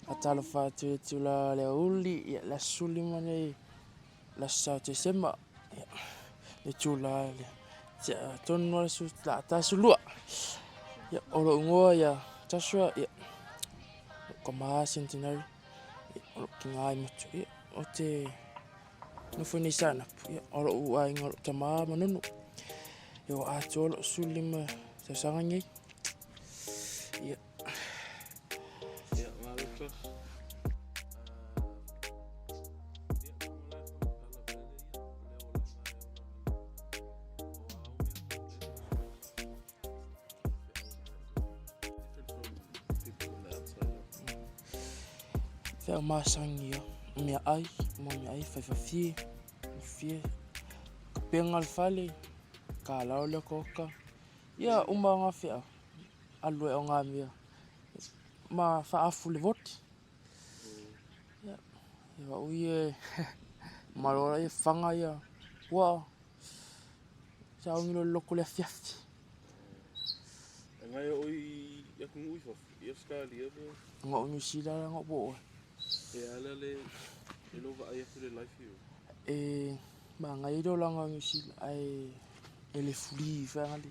Faatalofa atu i le itula o le aoauli, ia, le aso 15 lenei, le aso 4 o Tesema, ia, le itula le tea tonu lava le a ta le 12. Ia, o lou igoa ia Joshua, ia, lou tama Centenary, ia, o lou tina i Motu, ia, ou te nofo i nei Saanapu, ia, o lou aiga o lou tama Manono. Ia, ua atoa lou 15 tausaga nei. Ia. Ia, malo Josh. Feau masani ia, meaai, mo meaai faifafie, fie, kapega le fale, kalao le okaoka, ia uma ngā feau, alu e o ngā mea, ma faafu le voti. Ia, ia ui e malo ia fanga ia pua saogi lo loko le afiafi. E ngai o i atunuu i fafo, i Australia po. Nga o New Zealand nga po o. E ala le e lo vaai atu le life i o. E magai le olaga o New Zealand ae e le free fagali.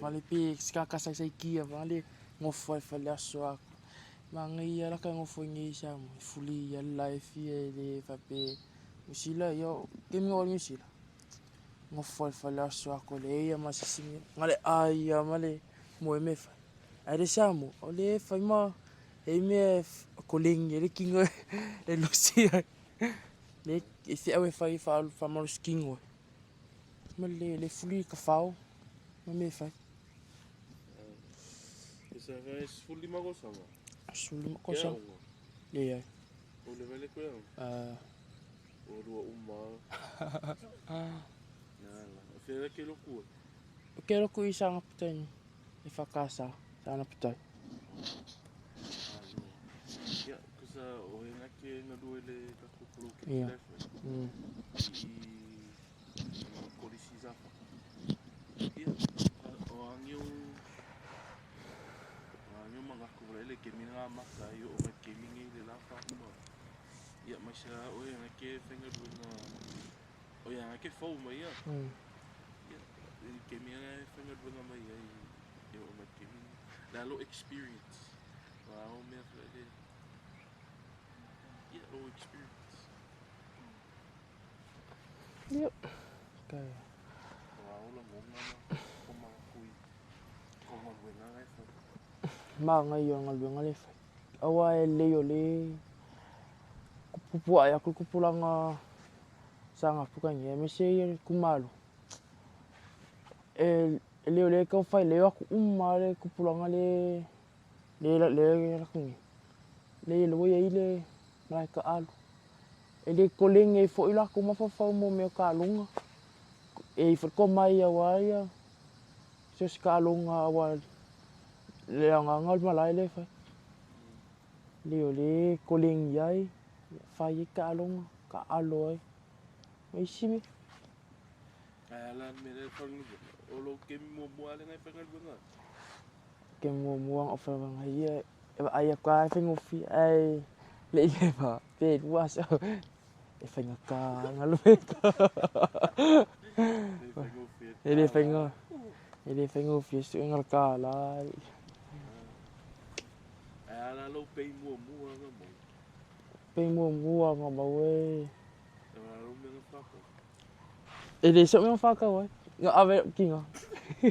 Fale pe sikaka sai sai kia fagali gofo ai fale aso a. Magai ia laka gofo i nei Samoa e free ia le life ia e le faapea New Zealand ia taimi o New Zealand. Gofo ai fale aso a ko le ia ma se isi mea. Nga le ai ia ma le moe me fai. Ae le Samoa o le fai ma e mea koleni ai le kino e losi ai. Le e feau e fai faamalosi kino ai. Ma le le free ka fao ma mea e fai. E sa e 15 tausaga. 15 tausaga. Leai. O le vele koe au. O lua uma. Nala. O fea ke loku e? O ke loku i sanga putai e whakasa, sana putai. Ia, kusa o he ngake nga lua le tatou poloketi Ia. le fai. I kolisi safa. Ia, o angio o mangaku wala ele kemi ngā maka i o mai kemi ngi le la whahuma. Ia, mai se o he ngake whenga lua ngā o ia ngake fau mai ia. Ia, i kemi ngā whenga lua ngā mai ia i o mai kemi. La lo experience. Wa o mea whala ele. Ia, lo experience. Yep. Okay. Wa o la ngonga ma ko mangaku i ko ngaluenga ngai fai. Magai o ngaluenga le fai. Aua e lei o le kupu ai aku kupulanga sanga puka ngia me se ia kumalo. E le o le kau fai le aku uma le kupulanga le le le la kungi. Le le ia ile mai ka alu. E le kolenge i fo ila ko mafafau mo me ka lunga. E i ko mai ia wa ia. Se se ka lunga wa le anga anga malai le fai. Le o le kolenge ai fai i ka lunga ka alo ai. Mai simi. Ai ala me le whangu o lo kemi mua mua le ngai whangu nga. Ke mua mua o fa nga ia e ai ka e whangu ai le ile pa pe lua so e whangu ka ngalu ka. Le whangu fi. E le whangu. E le whangu fi su ngal ka la. Ai ala lo pe mua mua nga mo. Pe mua mua nga mau e. E ala lo me nga whakau. E le so me whakau ai. Nga ave kinga. E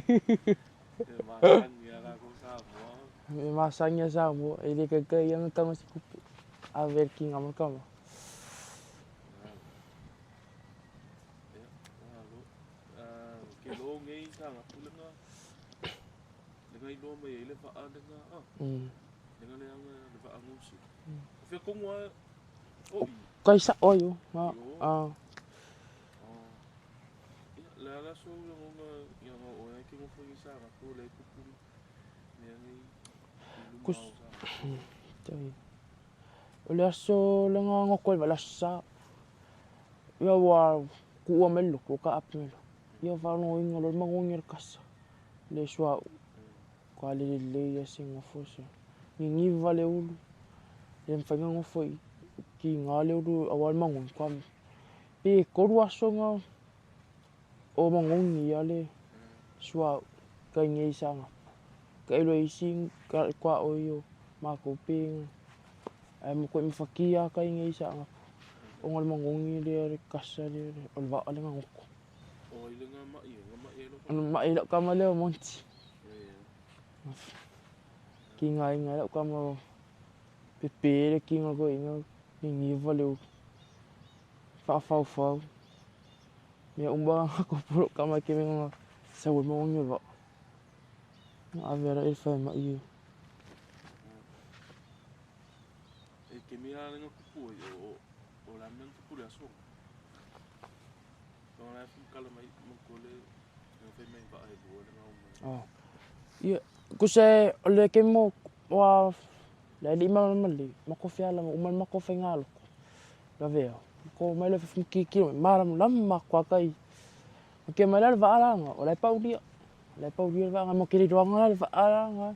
masangi ala ko sa mua. Me masangi sa mua e le kai ia nga kama si kupe. Ave kinga ma kama. Ia, alo. Ke lo ngei sa nga pulenga. Le ngai lo mai le va le nga a. Le nga le anga le va angusi. O fia kongo a o i. Kai sa oi o. Nga a. Ia, le ala so ia ngonga ia nga o e ke ngofo i sa nga pu le kupu. Me ngai i luma Kus. o sa. Tai. O le aso le nga ngoko le la sa. Ia wa ku ua melo ko ka ap melo. Ia va no inga lo mangongi le kasa. Le sua ka le le ia se ngofo se. Ni ni va le ulu. Le mafai ona nofo i kiga le ulu aua le magogi kwa pe 3 aso na o magogi ia le suauu kai nei saga ka ilo isi ka kwa o io makou pe ai mo ko mafakia kai nei saga o le magogi le le kasa le o le vaa le ngoko. O ai le nga mai nga mai e lo. Mai lau kama leo monti. Ki ngai ngai lau kama pepe le ki nga ko inga ni ngiva le whaafau. Mea umba nga ko puro kama ke nga sa we mo ngi va. Nga avera e whai mai e. E ke mea le nga kupu ai o la mea kupu le aso. O la fu kala mai mo ko le nga whai mai va e bua le nga uma. Oh. Ia kuse o le ke mo wa le li ma ma li ma ko fiala ma uma ma ko whai ngā loko. La vea. Ko mai le fufu ki ki ma lam lam ma kwa kai. O ke mai le va ala nga o le paulia. Le paulia va nga mo ke le roanga le va ala nga.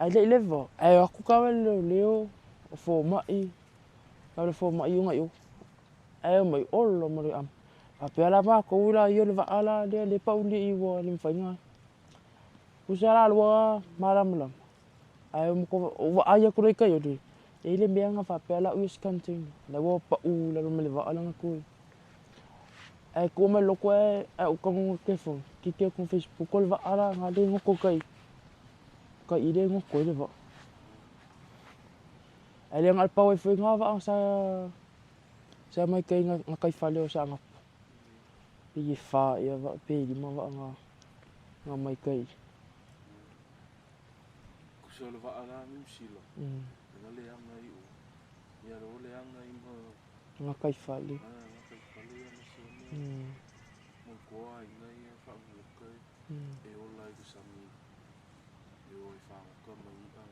Ai le le vo. Ai aku ka le leo o fo mai. Ka le fo mai unga yo. Ai mai olo mo le am. A pe ala ma ko ula yo le va ala le le paulia i wa le mfai nga. Kusa la lua malam lam. Ai mo ko wa ai ko le kai yo le. E le mea nga fa pe ala u skanting. Le wa pa u la lo me le va ala nga ko. Ai ko me loko e ai o ka ngo ke fo. Ki ke ko Facebook ko le va ala nga le ngo ko kai. Ka i le ngo ko le va. Ai le nga pa wai fo nga va sa sa mai kai nga kai fa le o sa nga. Pe ye fa ia va pe li ma va nga nga mai kai. Kusa le va ala ni usila. Nga le anga i o. Ia ro le anga i ma Nga kai fa le. Nga kai fa le ia se me. Mo ko ai nga ia fa mo kai. E ola i sami. E o i fa ka mai a.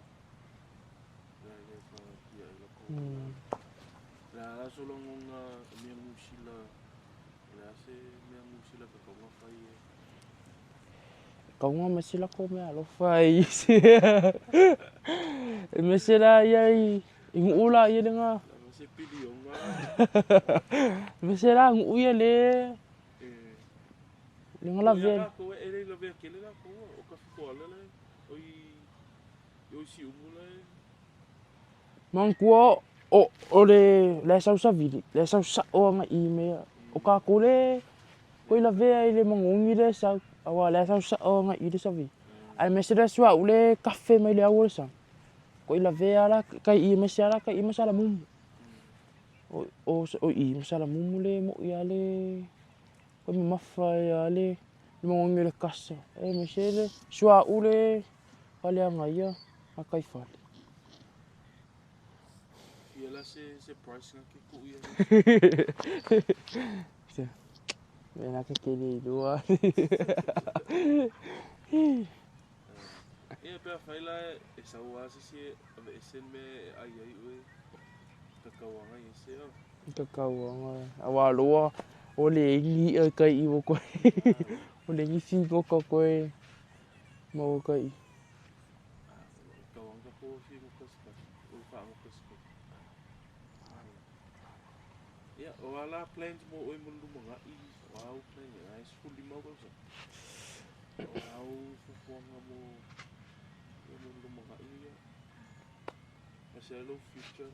La le fa ia e la ko. La la solo nga mea musila. La se mea musila ka kaunga fai e. Kaunga masila ko mea alofa i se. Me se la ia i ngula ia le nga. La se pili o nga. Me se la ngu ia le le nga la ve. Ko e le la ve ke le la ko o ka fiko ala le o i o si umu le. Mangkua o le le sau sa vili, le sau sa o nga i mea. O ka ko le ko i la ve ai le mangongi le sau. Awa le sau sa o nga i le savi. Ai me se le sua u le kafe mai le au le sa. Ko i la ve ala kai i me se ala kai i me sala mumu. O i me sala mumu le mo ia le ko me mafa ia le le mangongi le kasa. E me se le sua u le pale anga ia a kai fale. Ia la se price nga ke ku ia. Me na ke ke le lua. Ia pe fai la e sau a se se e sen me ai ai ue. Ka kauanga i se o. Ka kauanga. Awa loa o le ngi e kai i wo koe. O le ngi si ko ko koe. Mo kai. Kauanga ko si mo kaska. O fa mo kaska. Ia o ala plans mo oi mo lumanga i o au plan ai sfuli mau ko sa. O au fufuanga mo mo lumanga i ia. Ase lo future.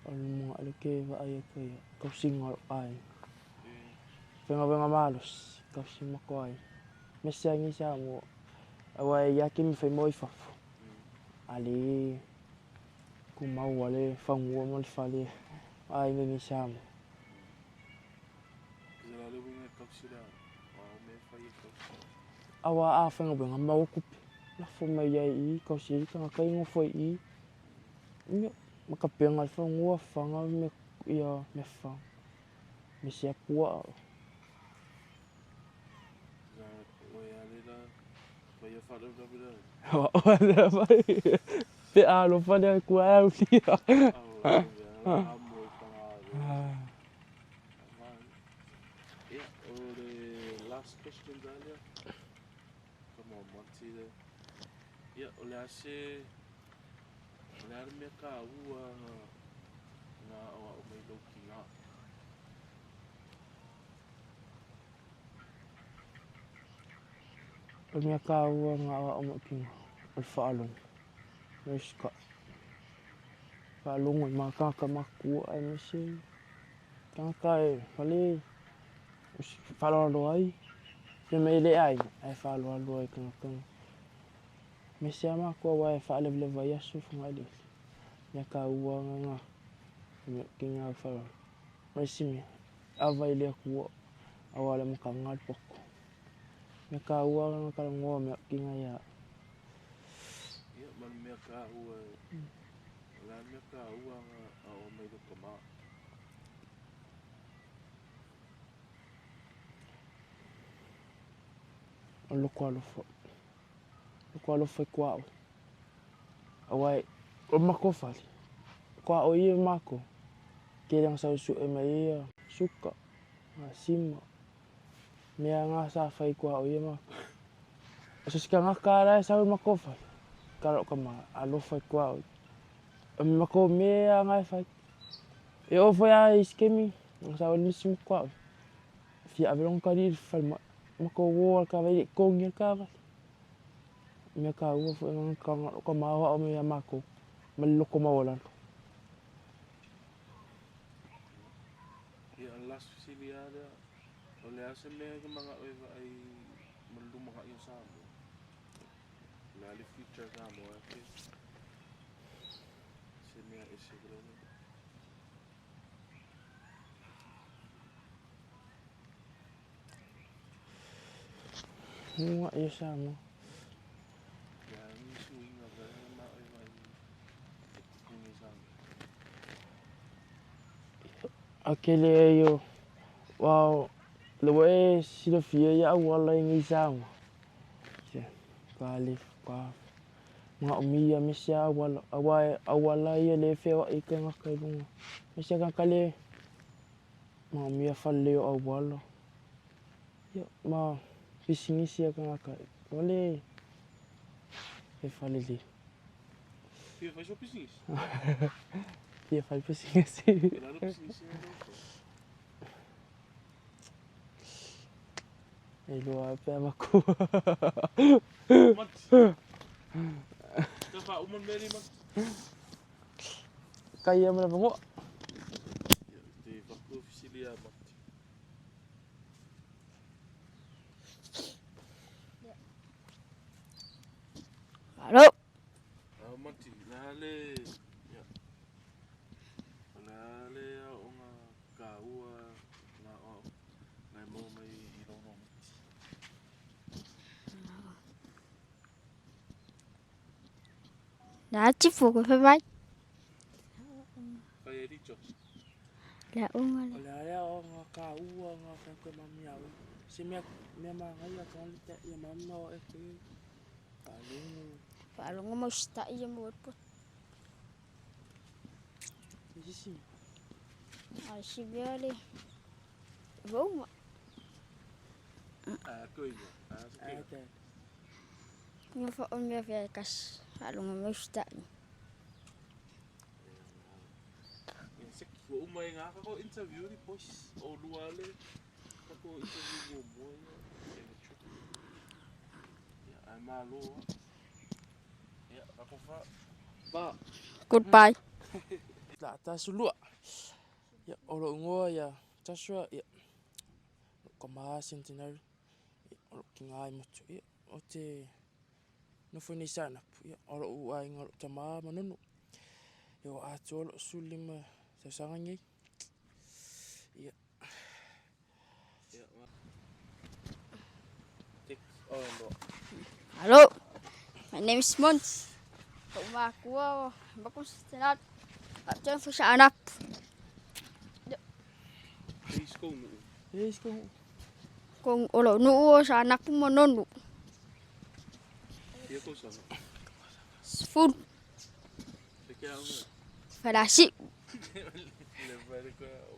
O lumanga le ke va ai ko ia. Kau singa ai. Venga venga malos. Kau singa ko ai. Me se ngi sa mo. Awa ia ke mi fai mo i fafu. Ale ku mau ale fangua mo le fale. Ai ngi sa mo. Kisa la le winga kau sila. O me fai e kau sila. Awa a whenga wenga mau kupe. La fo mai ia i kau siri ka kai ngo foi i. Ia makapenga le fangua fanga me ia me fa. Me se pua. Kisa o e ale la fai a whare la bila. O le vai. Pe a lo fa le ku a u lia. Au la la amo i panga. Ia, o le last question dalia. Come on, Monty there. Ia, o le ase O le a le mea taua na aoao mai lou tina? O le mea taua na aoao mai lou tina, o le faalogo, le usitai. Faalogo i tagata matutua aemaise tagata e fale faaaloalo ai. Fai mai e le aiga, ae faaaloalo ai i tagata. Aemaise lava matou aua e faalevaleva ai aso i Fogaeleele. Mea taua lena o lou tina ma le faaaloalo. Ma le isi mea, ava i le Atua aua o le amataga o le poto. Mea taua lena na talanoa mai ai lou tina ia au. Ia, ma le mea taua, o le a le mea taua na aoao mai lou tama? O le loto alofa. Loto alofa i tuaoi. Aua o le matou fale, tuaoi ia ma matou, tele ina sau e sue mai ai ia suka, masima, mea na sa fai i tuaoi ia matou. O se isi tagata lava la e sau i le matou fale, tala i lou tama, alofa i tuaoi. O matou mea lava na e fai. E oo foi lava i isi taimi, na sau ai le misi ma tuaoi, fia ave lona utalii i le falemai, matou o lava i le taavale e le i totogia le taavale. O mea taua foi na na lou tama aoao mai ia matou ma le loto maualalo. Ia, o le last fesili lava lea, o le a se mea e te manao e vaai ma le lumanai o Samoa? O le a le future o Samoa e se mea ese foi lele? Lumanai o Samoa. O le a ni suiga foi lele e manao e vaai e tupu nei i Samoa? A tele ai o aua o lea ua e silafia i auala i nei i Samoa, matua le manaomia aemaise lava auala, aua o auala ia lea e feoai ai tagata i luga, aemaise lava tagata lea e manaomia le faaleleia o auala, ia ma pisinisi a tagata, o le e faalelei. Fia fai sou pisinisi? Fia fai pisinisi. O le a lou pisinisi lea e fai? E iloa lava pe a matua. Mati. Tau faauma le mea lea, Mati. Kai ia ma le avanoa. Ia, te avatu fesili ia Mati. Malo. Mati, le a le, ia, o le a le aoaoga taua na aoao na e maua mai i lou tamaitiiti? La tipo ko fai mai. Fai e Richo. Le aoga O le. le a le aoaoga taua na fai atu e mami ia oe? Se mea mea manaia tonu te ia mami ma oe te faalogo. Faalogo ma usitai ia maua ai le poto. Le isi mea. A o le isi mea le vaoga. A koiga, a se Ae kega. te. Fa o mea fea e kasi. Faalogo ma usitai. Ia, seki, ua uma ai ngā kako interview ni boys. O lua le kako interview muamua ia e le trip. Ia, ae malo lava. Ia, kako fa. Ba. Goodbye. La tasulua. Ia, o lou igoa ia Joshua, ia, lou tama Centenary, ia, o lou tina i motu, ia, ou te nofo i nei i Saanapu, ia, o lou aiga o lou tama ma Nonu. Ia, ua atoa lou 15 tausaga nei. Ia. Ia, Text oh no. Hello. My name is Mons. Lou makua o Bakun Senat. Atu fo Saanapu. Ei sko nu. E isi ko Ko o lou nuu o Saanapu ma Nonu. Ia ko sana. 10. Se ke au. Falasi'u. Le vai ko o.